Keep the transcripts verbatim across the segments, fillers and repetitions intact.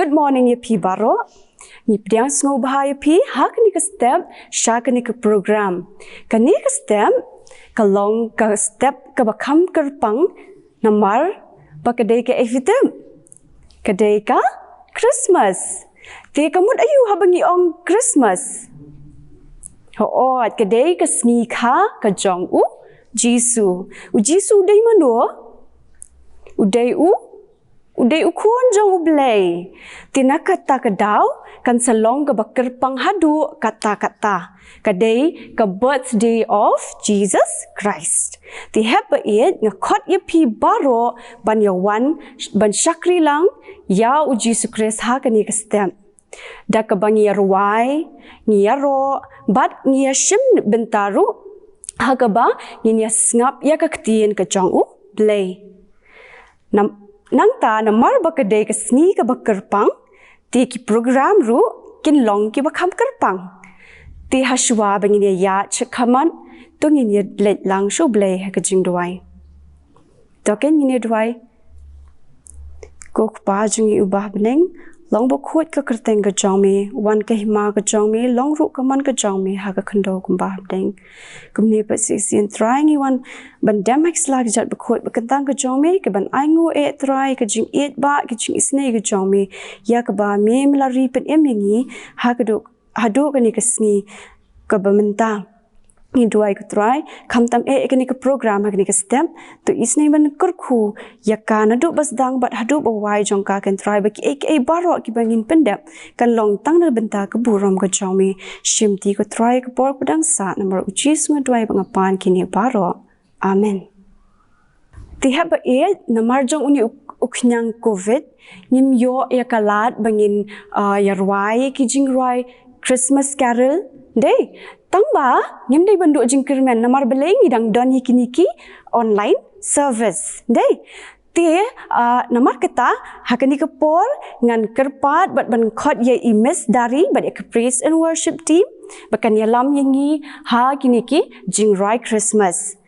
Good morning ïa phi baroh. Ngi pdiang sngewbha ïa phi ha kane ka step sha kane ka program. Kane ka step ka long ka step kaba kham kyrpang namar ba ka dei ka ei phi tip? Ka dei ka Christmas. Te ka mut aïu haba ngi ong Christmas? Hooid, ka dei ka sngi kha ka jong u Jisu. U Jisu u dei mano? U dei u U dei u khun jong u Blei. Te na kata ka daw kan sa long kaba kyrpang haduh katta katta. Ka dei ka birthday of Jesus Christ. Te haba ïeit nga khot ïa phi baroh ban ïa wan ban shakri lang ïa u Jisu Christ ha kane ka step. Da kaba ngi ïa rwai, ngi ïa roh, bad ngi ïa shim bynta ruh ha kaba ngin ïa sngap ïa ka ktien ka jong u Blei. Nam-, nangta namar ba ka dei ka sngi kaba kyrpang, te ki program ruh kin long kiba kham kyrpang. Te ha shuwa ba ngin ïa ïaid shakhmat, to ngin ïa leit lang sha u Blei ha ka jingduwai. To ngin ïa duwai. Ko Kpa jong ngi uba ha bneng, long bakhuid ka kyrteng ka jong me, wan ka hima ka jong me, long ruh ka mon ka jong me ha ka khyndew kumba ha bneng. Kumne pat sa shisien Trai ngi wan ban dem ha ki sla ki jait bakhuid bakyntang ka jong me, ka ban ainguh eh Trai ka jingïeit bad ka jingisynei ka jong me ïa kaba me me la ri pynim ïa ngi ha ka duk haduh kane ka sngi kaba mynta. Ngi duwai ko Trai, khamtam eh kane ka program ha kane ka step, to isynei ban kyrkhu ïa ka naduh ba sdang bad haduh ba wai jong ka ko Trai, ba kiei kiei baroh kiba ngin pyndep kan long tang na bynta ka burom ka jong me. Shim ti ko Trai ka por ba dang sah, namar u Jisu nga duwai bad nga pan kine baroh. Amen. Te haba ïeit namar jong une u, u khñiang covid, ngim ïoh ïa ka lad ba ngin, ah, ïa rwai ki jingrwai Christmas carol. Dei, tang ba ngim dei ban duh jingkyrmen namar balei ngi dang don ïa kine ki online service. Dei. Te, ah, namar kata, ha kane ka por ngan kyrpad bad ban khot ïa i Miss Dari bad ïa ka praise and worship team ba kan ïalam ïa ngi ha kine ki jingrwai Christmas.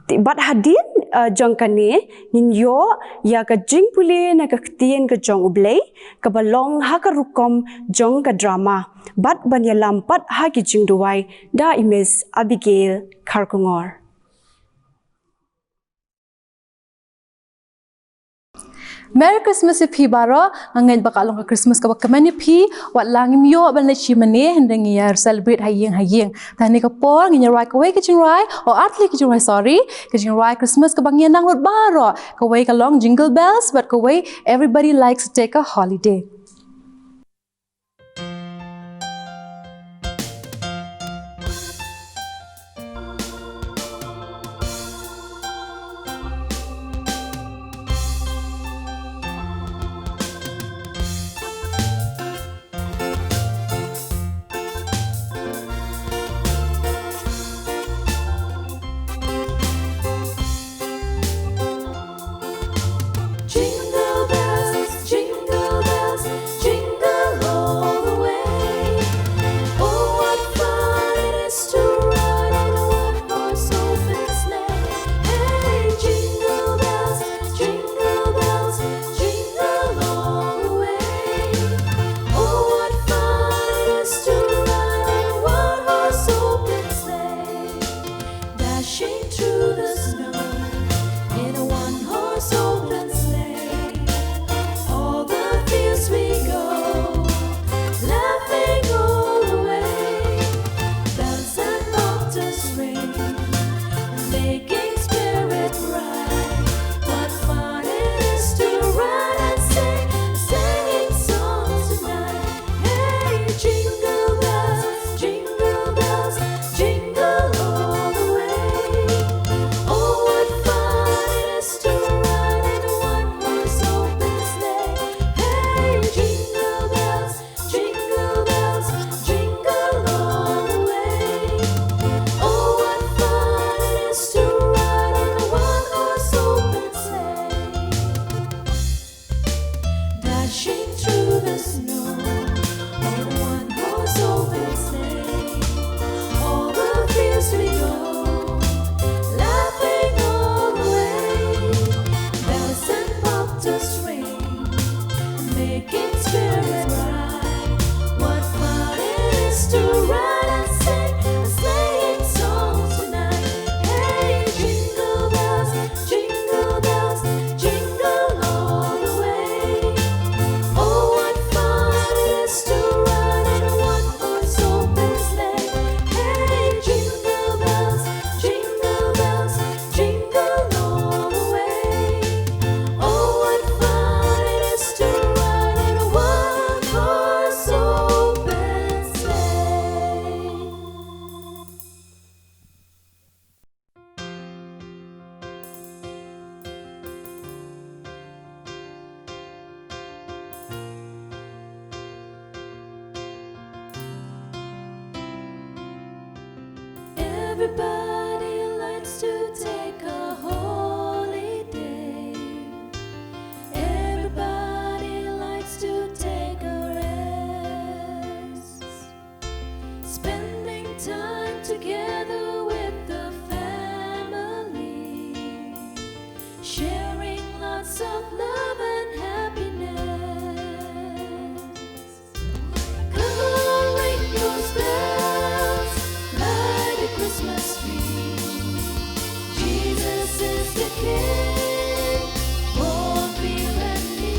Te bad hadien, ah, jong kane ngin ïoh ïa ka jingpule na ka ktien ka jong u Blei kaba long ha ka rukom jong ka drama bad ban ïalam pat ha ki jingduwai da i Miss Abigail Kharkongor. Merry Christmas ïa phi baroh. Nga ngeit ba ka long ka Christmas kaba kmen ïa phi. Wat la ngim ïoh ban leit shi mane, hynrei ngi ïa celebrate ha ïing ha ïing. Te ha kane ka por ngin ïa rwai kawei ka jingrwai, oh, artylli ka jingrwai, sorry, ka jingrwai Christmas kaba ngi ïa nang lut baroh. Kawei ka long Jingle Bells bad kawei Everybody Likes to Take a Holiday. Jingle bells, jingle bells, Everybody likes to take a holiday. Everybody likes to take a rest. Spending time together with the family. Sharing lots of love and happiness. Come on, ring those bells, light a Christmas tree. Jesus is the King, born for you and me.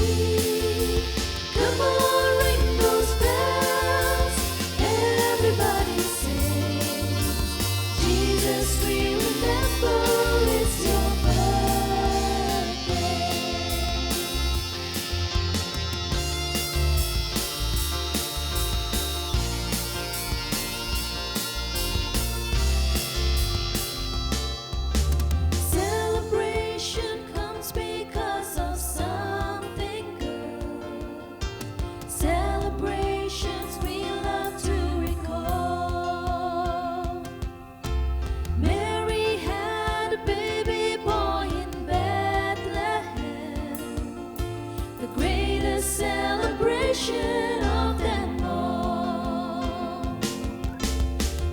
Come on, ring those bells, everybody sings. Jesus, we remember it's your birthday. Celebration comes because of something good. Celebrations we love to recall. Mary had a baby boy in Bethlehem, the greatest celebration of them all.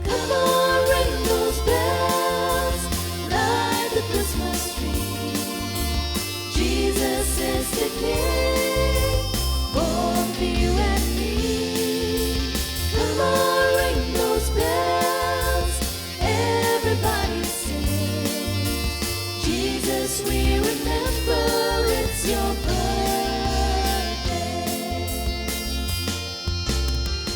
Come on, ring those bells, light the Christmas tree. Jesus is the King, born for you and me. Come on, ring those bells, everybody sing. Jesus, we remember it's your birthday.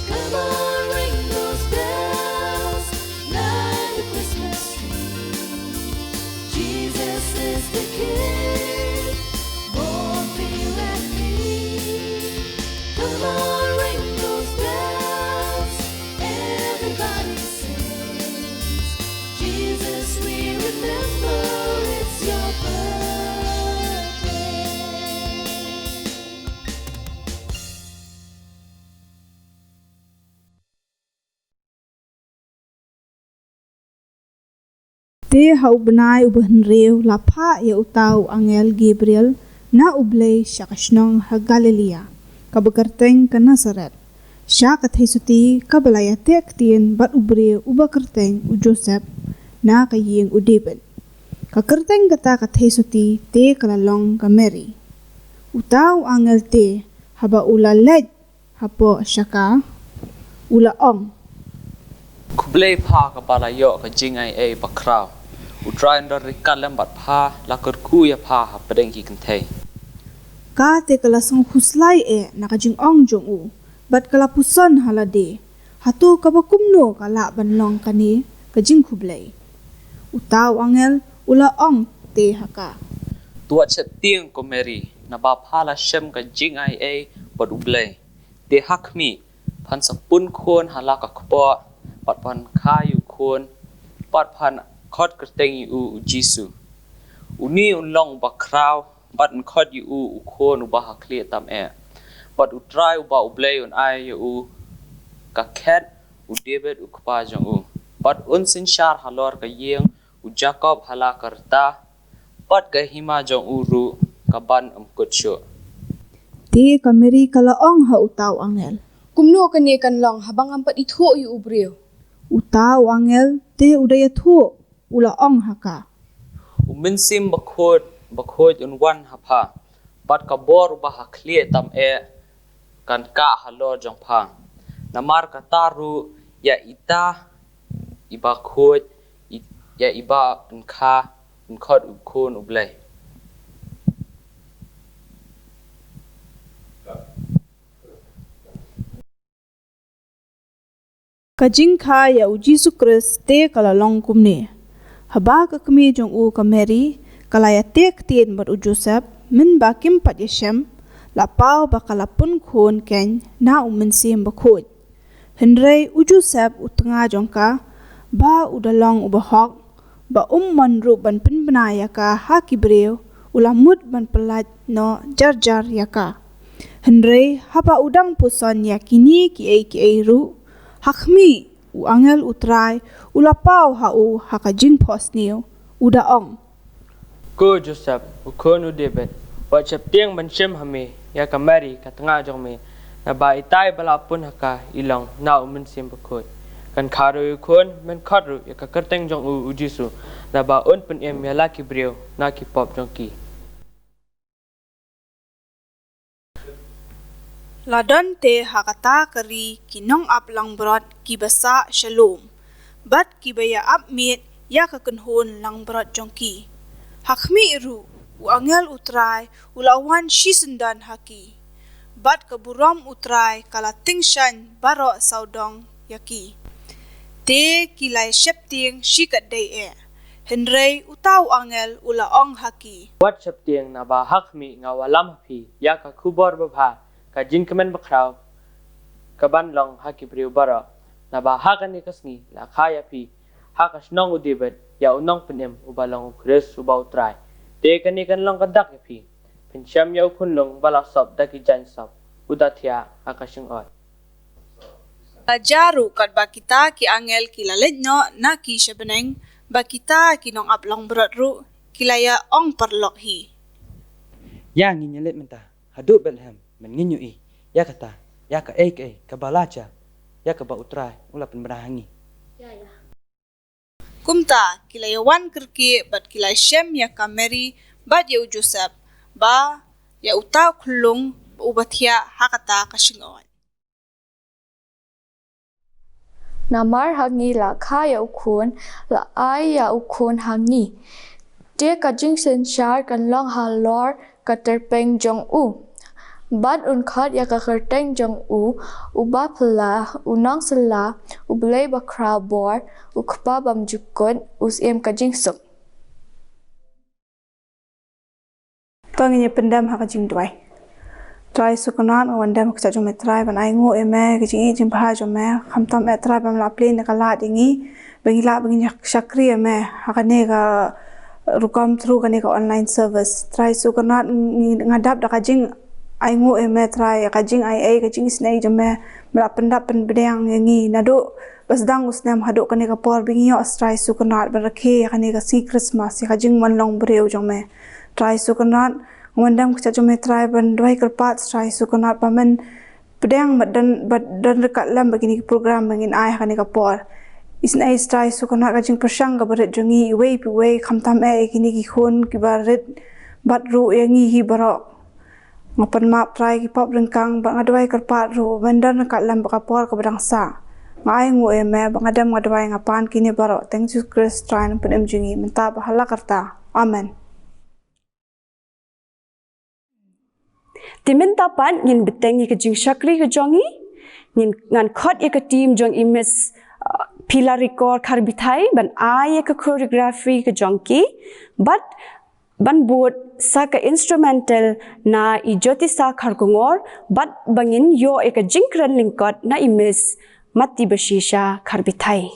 Come on, ring those bells, light the Christmas tree. Jesus is the King, born for you and me. Come on, ring those bells, everybody sings. Jesus, we remember it's your birthday. Te ha u bnai uba hynriew la phah ïa uta u angel Gabriel na U Blei sha ka shnong ha Galilea, kaba kyrteng ka Nasaret, sha ka theisotti kaba la ïateh ktien bad u briew uba kyrteng u Joseph, na ka ïing u David. Ka kyrteng kata ka theisotti te ka la long ka Mary. Uta u angel te, haba u la leit hapoh sha ka, u la ong: Khublei pha kaba la ïoh ka jingaiei bakhraw. U Trai un don ryngkat lem bad pha, la kyrkhu ïa pha hapdeng ki kynthei. Ka te ka la sngew khuslai eh na ka jingong jong u, bad ka la puson ha lade, hato kaba kumno ka lah ban long kane ka jingkhublei. Uta u angel u la ong te ha ka: To wat sheptieng ko Mary, naba pha la shem ka jingaiei bad U Blei. Te ha khmih, phan sa pun khun ha la ka kpoh, bad phan kha ïa u khun, bad phan khot kyrteng ïa u, u Jisu. Une un long bakhraw, bad un khot ïa u, u khun uba ha khlieh tam eh. Bad U Trai uba U Blei un ai ïa u ka khet u David u kpa jong u. Bad un synshar halor ka ïing u Jakob ha la ka rta, bad ka hima jong u ruh ka ban ym kut shuh. Te ka Mary ka la ong ha uta u angel: Kumno kane kan long haba ngam pat ithuh ïa u briew? Uta u angel te u da ïathuh, u la ong ha ka: U Mynsiem Bakhuid, Bakhuid un wan ha pha, bad ka bor uba ha khlieh tam eh kan kah halor jong pha. Namar kata ruh ïa ita iba khuid, i-, ïa iba yn kha, yn khot u khun U Blei. Ka jingkha ïa u Jisu Khrist te ka la long kumne. Haba ka kmie jong u ka Mary ka la ïateh ktien bad u Joseph, mynba kim pat ïashem, la paw ba ka la pun khun keiñ na u Mynsiem Bakhuid. Hynrei u Joseph u tnga jong ka, ba u da long uba hok, ba um mon ruh ban pynbna ïa ka ha ki briew, u la mut ban pyllait noh jar jar ïa ka. Hynrei haba u dang puson ïa kine kiei kiei ruh, ha khmih, U angel U Trai u la paw ha u ha ka jingphohsniew, u da ong: Ko Joseph, u khun u David, wat sheptieng ban shim ha me ïa ka Mary ka tnga jong me, naba itai ba la pun ha ka i long na U Mynsiem Bakhuid. Kan kha ruh ïa u khun, men khot ruh ïa ka kyrteng jong u U Jisu, naba un pynim ïa la ki briew na ki pop jong ki. La don te ha kata ka ri ki nongap langbrot kiba sah shalom, bad kiba ïa ap miet ïa ka kynhun langbrot jong ki. Ha khmih ruh, u angel U Trai u la wan shisyndon ha ki, bad ka burom U Trai ka la tyngshaiñ baroh sawdong ïa ki. Te ki la sheptieng shikatdei eh. Hynrei uta u angel u la ong ha ki: Wat sheptieng, naba ha khmih nga wallam ha phi ïa ka khubor babha ka jingkmen bakhraw kaban long ha ki briew baroh. Naba ha kane ka sngi la kha ïa phi ha ka shnong U David ïa u nongpynim uba long U Khrist uba U Trai. Te kane kan long ka dak ïa phi: phin shem ïa u khunlung ba la sop da ki jaiñsop, u da thiah ha ka shyngod. La jia ruh katba kita ki angel ki la leit noh na ki sha bneng, ba kita ki nongap langbrot ruh ki la ïa ong paralok hi: Ïa ngin ïa leit mynta haduh Bethlehem, men ngin ïohi ïa kata, ïa kaei kaei kaba la jia, ïa kaba U Trai u la pynbna ha ngi. Kumta ki la ïa wan kyrkieh bad ki la shem ïa ka Mary bad ïa u Joseph, bad ïa uta u khunlung uba thiah ha kata ka shyngod. Namar ha ngi la kha ïa u khun, la ai ïa u khun ha ngi. Te ka jingsynshar kan long halor ka tyrpeng jong u. Bad un khot ïa ka kyrteng jong u, Uba Phylla, U Nongsylla, U Blei Bakhraw Bor, U Kpa Bymjukut, U Syiem ka Jingsuk. To ngin ïa pyndem ha ka jingduwai. Trai Jisu Kynrad, nga wan dem ha ka kjat jong me Trai ban ainguh ïa me ka jingïeit jingbha jong me, khamtam eh Trai ba me la plie ïa ka lad ïa ngi ba ngi lah ba ngin ïa shakri ïa me ha kane ka rukom through kane ka online service. Trai Jisu Kynrad, ngi, nga dap da ka jingainguh ïa me Trai, ka jingai ei, ka jingisynei jong me, me la pyndap pynpdiang ïa ngi naduh ba sdang u snem haduh kane ka por ba ngi ïoh Trai Jisu Kynrad ban rakhe ïa kane ka sngi Christmas ïa ka jingwan long briew jong me. Trai Jisu Kynrad, nga wan dem ha ka kjat jong me Trai ban duwai kyrpad Trai Jisu Kynrad ba men pdiang bad don, bad don ryngkat lem bad kine ki program ba ngin ai ha kane ka por. Isynei Trai Jisu Kynrad ka jingpyrshang kaba rit jong ngi iwei pa iwei khamtam eh ïa kine ki khun kiba rit bad ruh ïa ngi hi baroh. Nga pan map Trai ki pop ryngkang bad nga duwai kyrpad ruh ba men don ryngkat lem bad ka por kaba dang sah. Nga ainguh ïa me bad nga dem nga duwai nga pan kine baroh teng Jisu Khrist Trai Nongpynim jong ngi mynta bad ha la karta. Amen. Te mynta pat ngin bteng ïa ka jingshakri ka jong ngi. Ngin, ngan khot ïa ka team jong i Miss, uh, Pila Rikor Kharbithai ban ai ïa ka choreography ka jong ki. Bad ban bud sa ka instrumental na i Jyotisa Kharkongor, bad ba ngin ïoh ïa ka jingkren lyngkot na i Miss Matibashisha Kharbithai.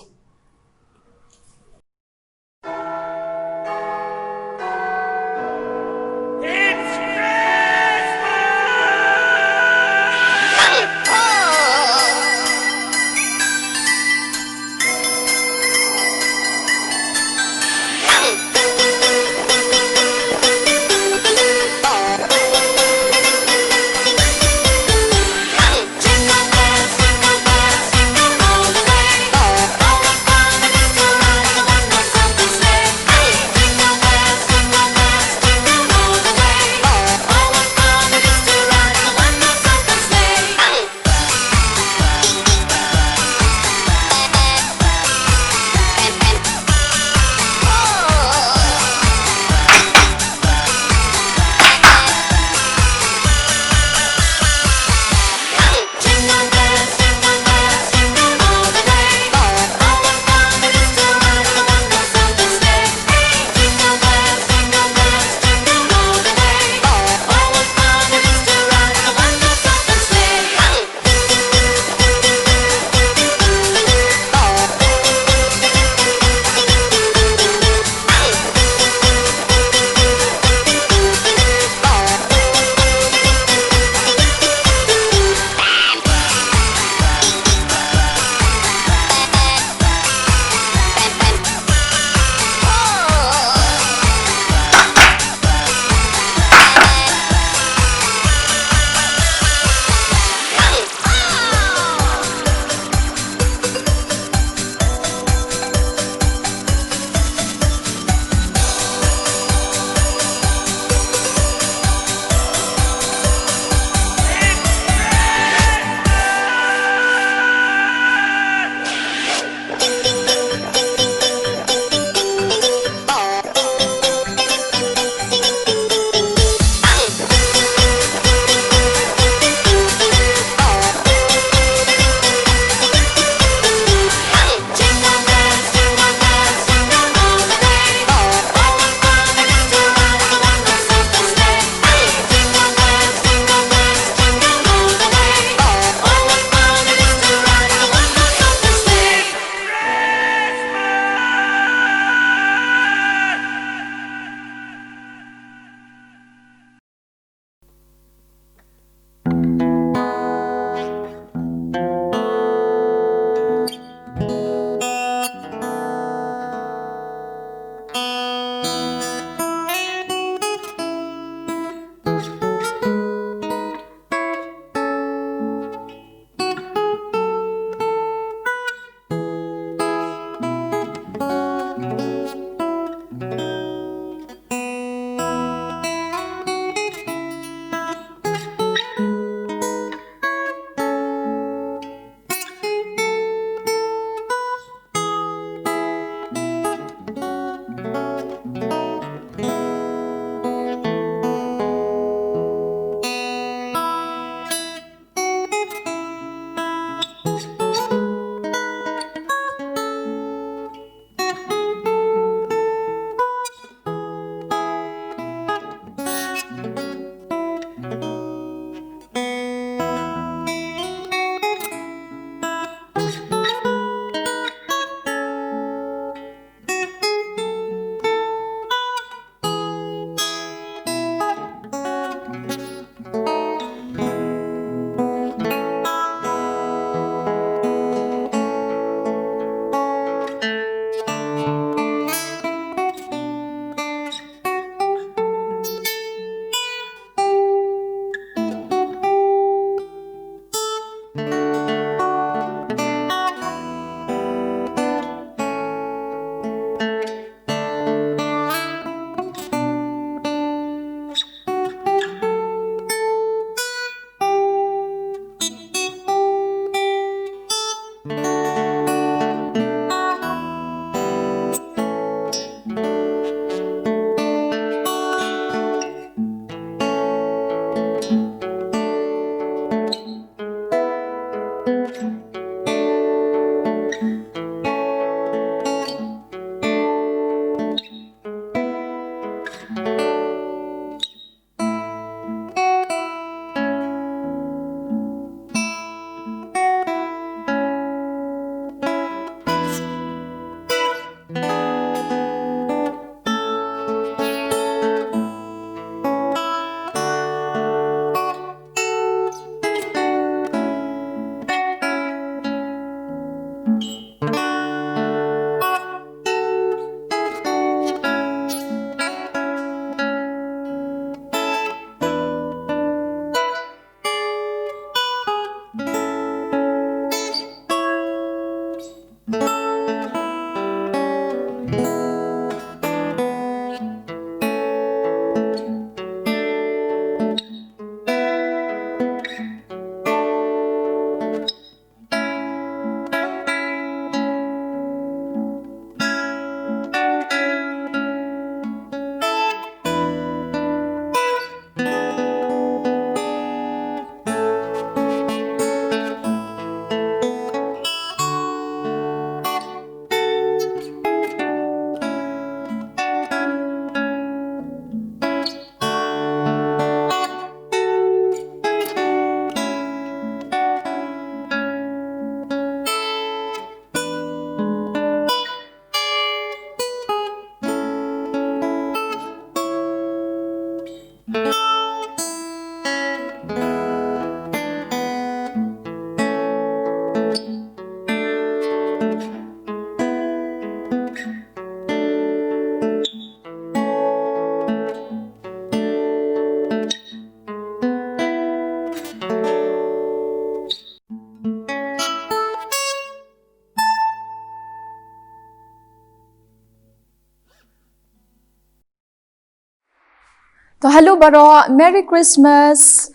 To hello baroh, Merry Christmas.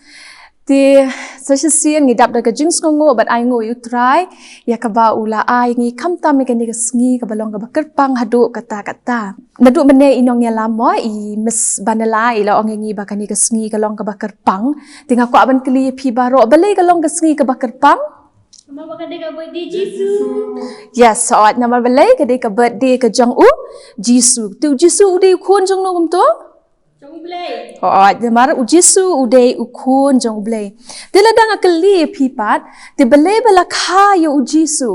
Te sa shisien ngi dap da ka jingsngewnguh bad ai nguh ïa U Trai ïa kaba u la ai ngi khamtam ïa kane ka sngi kaba long kaba kyrpang haduh katta katta. Naduh mynne i nongïalam mo, i Miss Banela, i la ong ïa ngi ba kane ka sngi ka long kaba kyrpang. Te nga kwah ban kylli ïa phi baroh, balei ka long ka sngi kaba kyrpang? Namar ba ka dei ka birthday Jisu. Yes, hooid, namar balei ka dei ka birthday ka jong u Jisu. Te u Jisu u dei u khun jong no kumto? Jong U Blei. Hooid, namar u Jisu u dei u khun jong U Blei. Te lada nga kylli ïa phi pat, te balei ba la kha ïa u Jisu?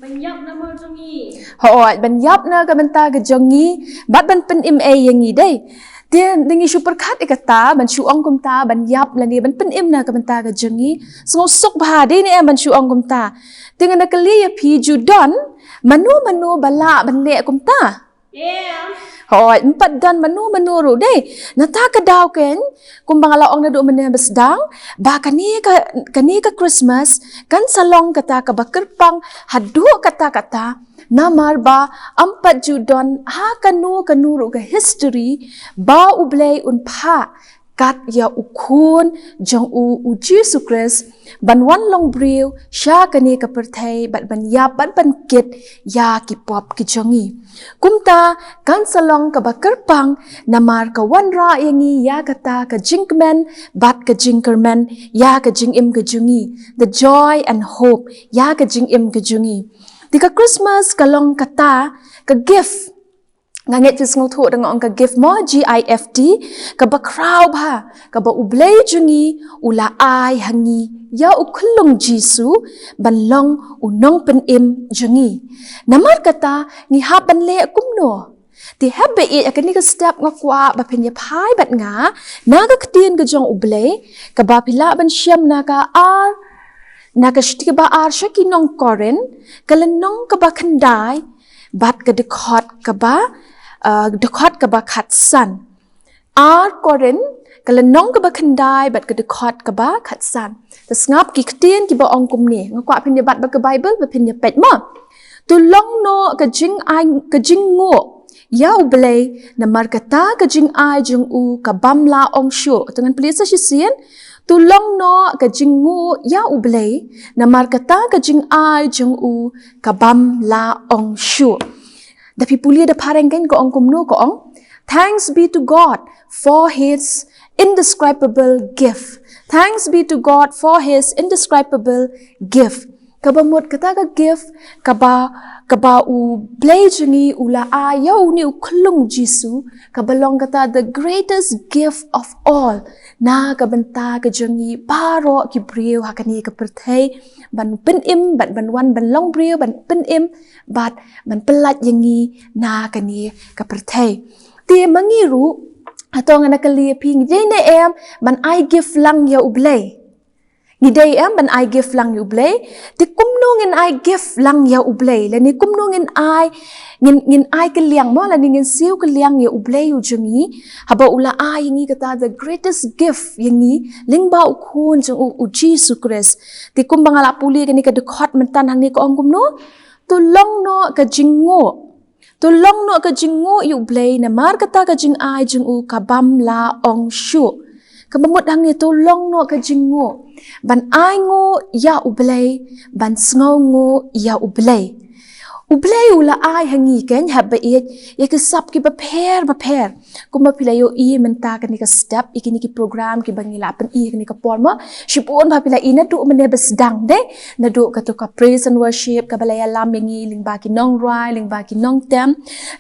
Ban ïap namar jong ngi. Hooid, ban ïap na ka bynta ka jong ngi, bad ban pynim ei ïa ngi dei. Te ngi shu pyrkhat ïa kata, ban shu ong kumta, ban ïap lane ban pynim na ka bynta ka jong ngi. Sngewsuk bha dei ne em ban shu ong kumta. Te ngan da kylli ïa phi, ju don mano mano ba lah ban leh kumta? Em. Hooid, ym pat don mano mano ruh dei. Nangta ka daw keiñ, kumba nga la ong naduh mynne ba sdang, ba kane ka, kane ka Christmas kan sa long kata kaba kyrpang haduh katta katta, namar ba ym pat ju don ha kano kano ruh ka history ba U Blei un phah kat ïa u khun jong u, u Jisu Khrist, ban wan long briew sha kane ka pyrthei, bad ban ïap, bad ban kit ïa ki pop ki jong ngi. Kumta kan sa long kaba kyrpang, namar ka wanrah ïa ngi ïa kata ka jingkmen bad ka jingkyrmen ïa ka jingim ka jong ngi, the joy and hope ïa ka jingim ka jong ngi. Te ka Christmas ka long kata ka gift. Nga ngeit phi sngewthuh da nga ong ka gift mo, G I F T, kaba khraw bha, kaba U Blei jong ngi u la ai ha ngi ïa u khyllung Jisu ban long u nongpynim jong ngi. Namar kata ngi hap ban leh kumno? Te hep ba ïeit, ha kane ka step nga kwah ba phin ïa phai bad nga na ka ktien ka jong U Blei, kaba phi lah ban shem na ka ar, na ka shithi kaba ar sha ki nong Korinth, ka lynnong kaba khyndai, bad ka dkhot kaba, uh, dkhot kaba khatsan. Ar Korinth, ka lynnong kaba khyndai, bad ka dkhot kaba khatsan. Te sngap ki ktien kiba ong kumne. Nga kwah phin ïa bat bad ka Bible, ba phin ïa peit mo. To long noh ka jingai, ka jingnguh ïa U Blei, namar kata ka jingai jong u ka bym la ong shuh. To ngan plie sa shisien. To long noh ka jingnguh ïa U Blei, namar kata ka jingai jong u ka bym la ong shuh. Da phi pule da phareng keiñ ka ong kumno, ka ong, "Thanks be to God for his indescribable gift." Thanks be to God for his indescribable gift. Kaba mut kata ka gift, kaba, kaba U Blei jong ngi u la ai ïa une u khyllung Jisu, kaba long kata the greatest gift of all. Na ka bynta ka jong ngi baroh ki briew ha kane ka pyrthei, ban pynim, ban, ban wan ban long briew, ban pynim, bad ban pyllait ïa ngi na kane ka pyrthei. Te ma ngi ruh, hato ngan da kylli ïa phi, ngi dei ne em ban ai gift lang ïa U Blei? Ngi dei em ban ai gift lang ïa U Blei? Te kumno ngin ai gift lang ïa U Blei? Lane kumno ngin ai, ngin, ngin ai kylliang mo, lane ngin siew kylliang ïa U Blei u jong ngi, haba u la ai ïa ngi kata the greatest gift ïa ngi, lyngba u khun jong u, u Jisu Khrist. Te kumba nga la pule kane ka dkhot mynta hangne, ka ong kumno? To long noh ka jingnguh. To long noh ka jingnguh ïa U Blei, namar kata ka jingai jong u ka bym la ong shuh. Kaba mut hangne, to long noh ka jingnguh. Ban ai nguh ïa U Blei, ban sngewnguh ïa U Blei. U Blei u la ai ha ngi keiñ, hep ba ïeit, ïa ki sap kiba pher ba pher. Kumba phi la ïohi mynta kane ka step, ïa kine ki program kiba ngi la pyni ha kane ka por mo. Shibun bha phi la i naduh mynne ba sdang dei, naduh kato ka praise and worship kaba la ïalam ïa ngi lyngba ki nongrwai, lyngba ki nongtem.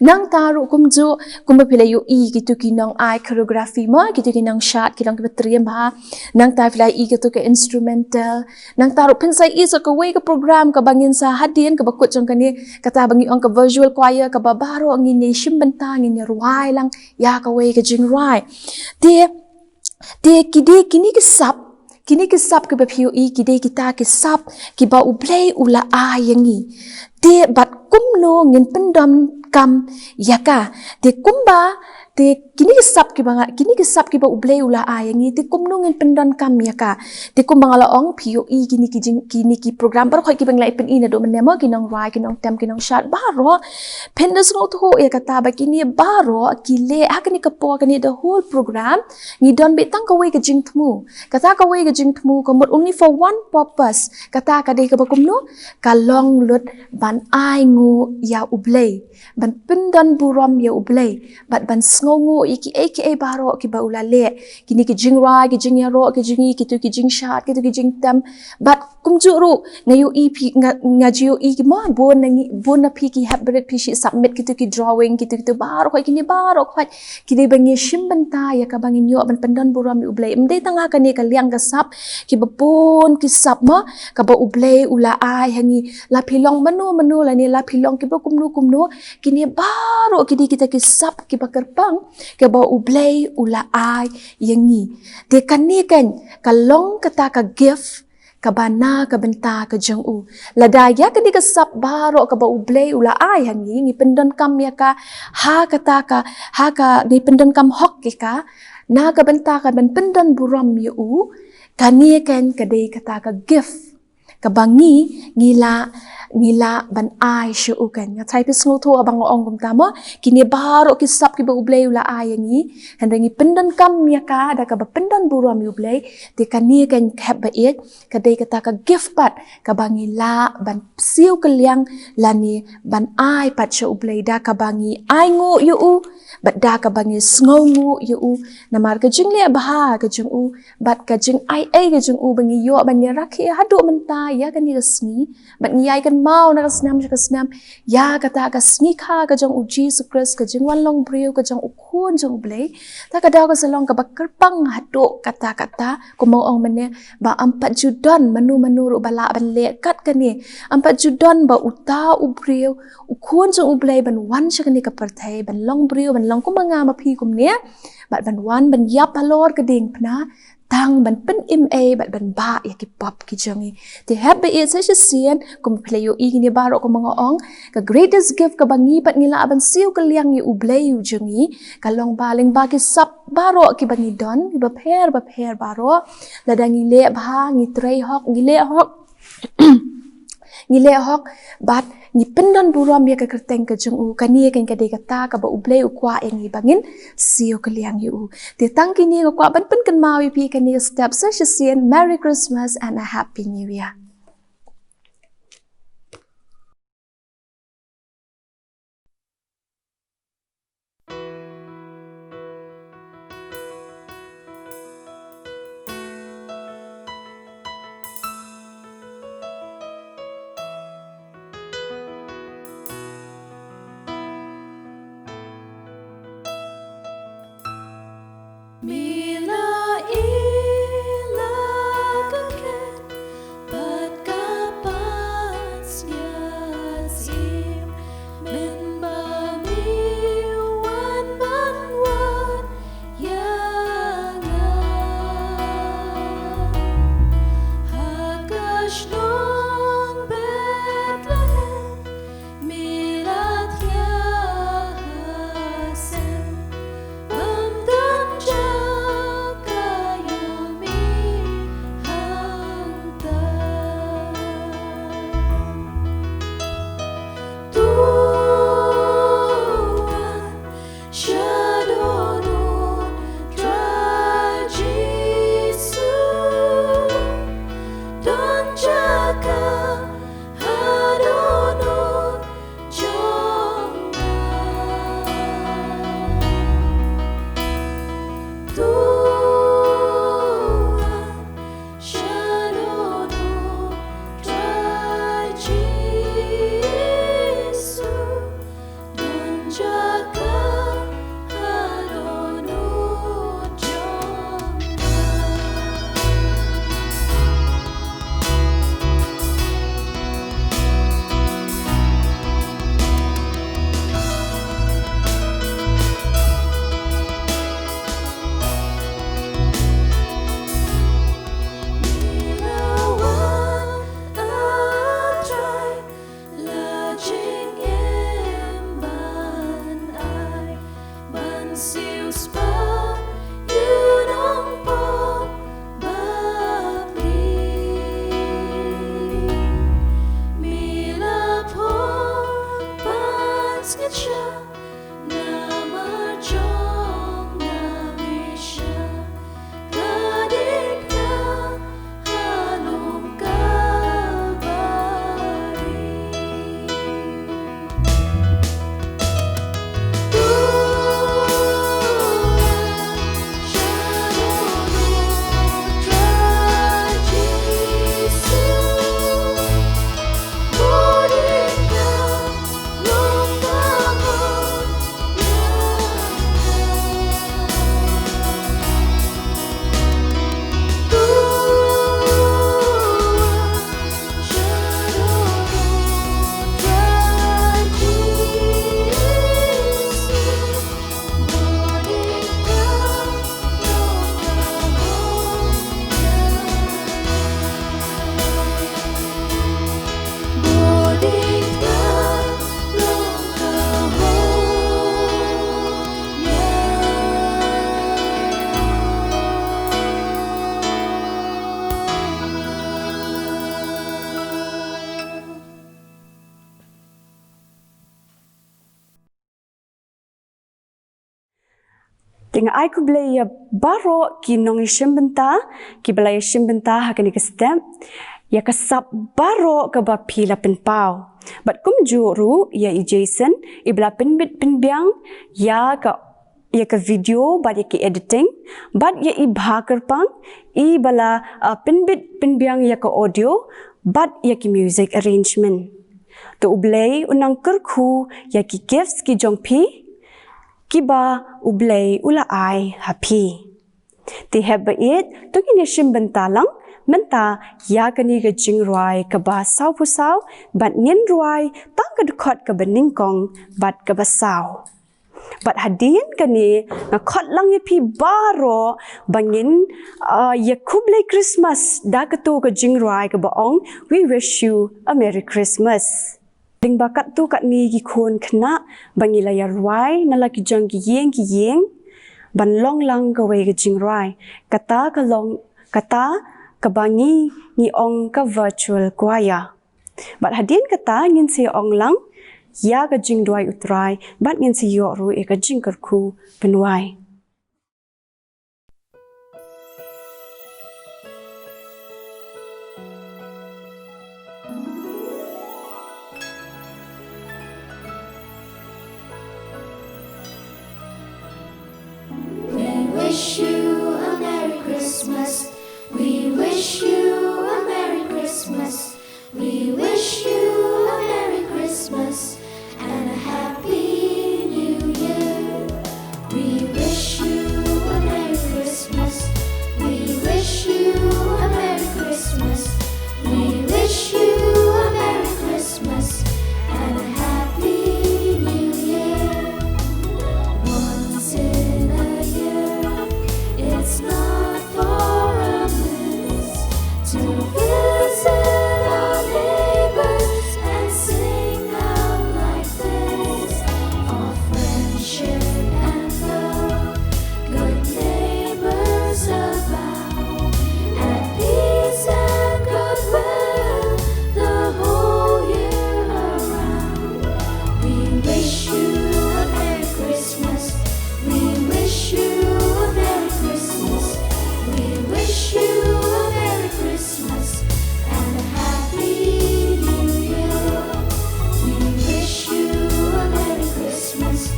Nangta ruh kumjuh, kumba phi la ïohi kito ki nong ai choreography mo, kito ki nongshad, ki long kiba triem bha. Nangta phi la i kato ka instrumental. Nangta ruh phin sa i sa kawei ka program kaba ngin sa hadien, kaba kut jong kane, kata ba ngi ong ka virtual choir, kaba baroh ngin ïa shim bynta, ngin ïa rwai lang ïa kawei ka jingrwai. Te, te ki dei kine ki sap, kine ki sap kiba phi ïohi, ki dei kita ki sap kiba U Blei u la ai ïa ngi. Te bad kumno ngin pyndonkam ïa ka? Te kumba Te kine ki sap kiba nga, kine ki sap kiba U Blei u la ai ïa ngi, te kumno ngin pyndonkam ïa ka? Te kumba nga la ong, phi ïohi kine ki jing, kine ki program baroh kiba ngi la pyni naduh mynne mo, ki nongrwai, ki nongtem, ki nongshad baroh. Phin da sngewthuh ïa kata ba kine baroh ki leh ha kane ka por, kane the whole program, ngi don beit tang kawei ka jingthmu. Kata kawei ka jingthmu ka mut only for one purpose. Kata ka dei kaba kumno? Ka long lut ban ainguh ïa U Blei, ban pyndon burom ïa U Blei, bad ban sngewnguh ïa kiei kiei baroh kiba u la leh. Kine ki jingrwai, ki jingïaroh, ki jingï, kito ki jingshad, kito ki jingtem. Bad kumjuh ruh, nga ïohi phi, nga, nga ju ïohi ki mo, bun na ngi, bun na phi ki hap bret phi shu submit kito ki drawing, kito, kito baroh khoit, kine baroh khoit ki dei ba ngi shim bynta ïa kaba ngin ïoh ban pyndon burom ïa U Blei. Ym dei tang ha kane ka liang ka sap, kiba bun ki sap mo, kaba U Blei u la ai ha ngi. La phi long mano mano lane la phi long kiba kumno kumno, kine baroh ki dei kita ki sap kiba kyrpang, kaba U Blei u la ai ïa ngi. Te kane kan ka long kata ka gift kaba na ka bynta ka jong u. Lada ïa kane ka sap baroh kaba U Blei u la ai ha ngi, ngi pyndonkam ïa ka ha kata ka, ha ka, ngi pyndonkam hok ïa ka na ka bynta ka ban pyndon burom ïa u, kane kan ka dei kata ka gift kaba ngi, ngi lah, ngi lah ban ai sha u kan. Nga tharai phi sngewthuh haba nga ong kumta mo, kine baroh ki sap kiba U Blei u la ai ïa ngi, hynrei ngi pyndonkam ïa ka da kaba pyndon burom ïa U Blei, te kane kan ka hap ba ïeit, ka dei kata ka gift pat kaba ngi lah ban siew kylliang lane ban ai pat sha U Blei da kaba ngi ainguh ïa u, bad da kaba ngi sngewnguh ïa u. Namar ka jingleh bha ka jong u, bad ka jingaiei ka jong u ba ngi ïoh ban ïarakhe haduh mynta ïa kane ka sngi, bad ngi ïai kynmaw na ka snem sha ka snem ïa kata ka sngi kha ka jong U Jisu Khrist, ka jingwan long briew ka jong U Khun jong U Blei. Ta ka daw ka sa long kaba kyrpang haduh katta katta, kumba nga ong mynne, ba ym pat ju don mano mano ruh ba lah ban leh kat kane. Ym pat ju don ba uta u briew, U Khun jong U Blei, ban wan sha kane ka pyrthei, ban long briew, ban long kumba nga ma phi kumne, bad ban wan ban ïap halor ka diengphna, tang ban pynim ei bad ban bah ïa ki pop ki jong ngi. Te hap ba ïeit sa shisien, kumba phi la ïohi kine baroh kumba nga ong, ka greatest gift kaba ngi pat ngi lah ban siew kylliang ïa U Blei u jong ngi, ka long ba lyngba ki sap baroh kiba ngi don, kiba pher ba pher baroh, lada ngi leh bha, ngi trei hok, ngi leh hok, ngi leh hok, bad ngi pyndon burom ïa ka kyrteng ka jong u, kane kan ka dei kata kaba U Blei u kwah ïa ngi ba ngin siew kylliang ïa u. Te tang kine nga kwah ban pynkynmaw ïa phi kane ka step sa shisien, Merry Christmas and a Happy New Year. Te nga ai khublei ïa baroh ki nongïashim bynta, kiba la ïashim bynta ha kane ka step, ïa ka sap baroh kaba phi la pynpaw. Bad kumjuh ruh ïa i Jason, iba la pynbit pynbiang ïa ka, ïa ka video bad ïa ki editing, bad ïa i Bha Kyrpang, iba la, ah, pynbit pynbiang ïa ka audio bad ïa ki music arrangement. To U Blei un nang kyrkhu ïa ki gifts ki jong phi, kiba U Blei u la ai ha phi. Te hep ba ïeit, to ngin ïashim bynta lang mynta ïa kane ka jingrwai kaba sawphew saw, bad ngin rwai tang ka dkhot kaba nyngkong bad kaba saw. Bad hadien kane nga khot lang ïa phi baroh ba ngin, ah, ïa khublei Christmas da kato ka jingrwai kaba ong, "We wish you a Merry Christmas." Lyngba katto katne ki khun khynnah ba ngi la ïa rwai na la ki jong ki ïing ki ïing, ban long lang kawei ka jingrwai. Kata ka long, kata kaba ngi, ngi ong ka virtual choir. Bad hadien kata ngin sa ong lang ïa ka jingduwai U Trai, bad ngin sa ïoh ruh ïa ka jingkyrkhu pynwai. We wish you a Merry Christmas. We wish you a Merry Christmas. We wish you a Merry Christmas and a Happy New Year. We wish you a Merry Christmas. We wish you a Merry Christmas. We wish you a Merry Christmas and a Happy New Year. Once in a year, it's not far amiss to visit our neighbors and sing out like this. Our friendship and love, good neighbors abound, and peace and goodwill the whole year around. We wish you a Merry Christmas. We wish you a Merry Christmas. We wish you a Merry Christmas and a Happy New Year. We wish you a Merry Christmas.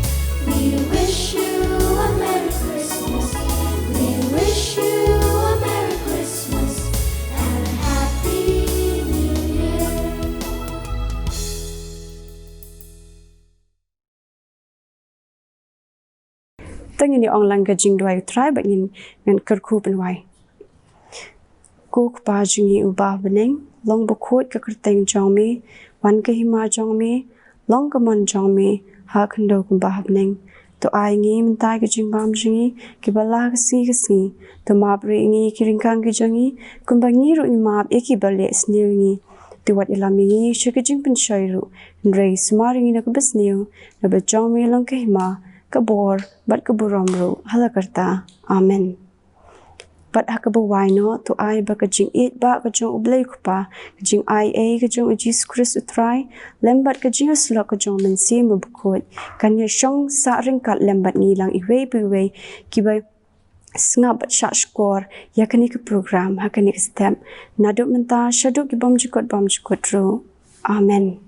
We wish you a Merry Christmas. We wish you a Merry Christmas and a Happy New Year. To ngin ïa ong lang ka jingduwai U Trai bad ngin, ngin kyrkhu pynwai. Ko Kpa jong ngi uba ha bneng, long bakhuid ka kyrteng jong me, wan ka hima jong me, long ka mon jong me ha khyndew kumba ha bneng. To ai ngi mynta ka jingbam jong ngi kaba la ka sngi ka sngi. To map ruh ïa ngi ki ryngkang ki jong ngi, kumba ngi ruh ngi map ïa kiba leh sniew ïa ngi. To wat ïalam ïa ngi sha ka jingpynshoi ruh, hynrei sumar ïa ngi na kaba sniew, naba jong me long ka hima, ka bor bad ka burom ruh ha la karta. Amen. Bad ha kaba wai noh, to ai ba ka jingïeit ba ka jong U Blei U Kpa, ka jingaiei ka jong U Jisu Khrist U Trai, lem bad ka jingïasyllok ka jong U Mynsiem Bakhuid, kan ïa shong sah ryngkat lem bad ngi lang iwei pa iwei kiba sngap bad shah shkor ïa kane ka program ha kane ka step, naduh mynta shaduh ki bymjukut bymjukut ruh. Amen.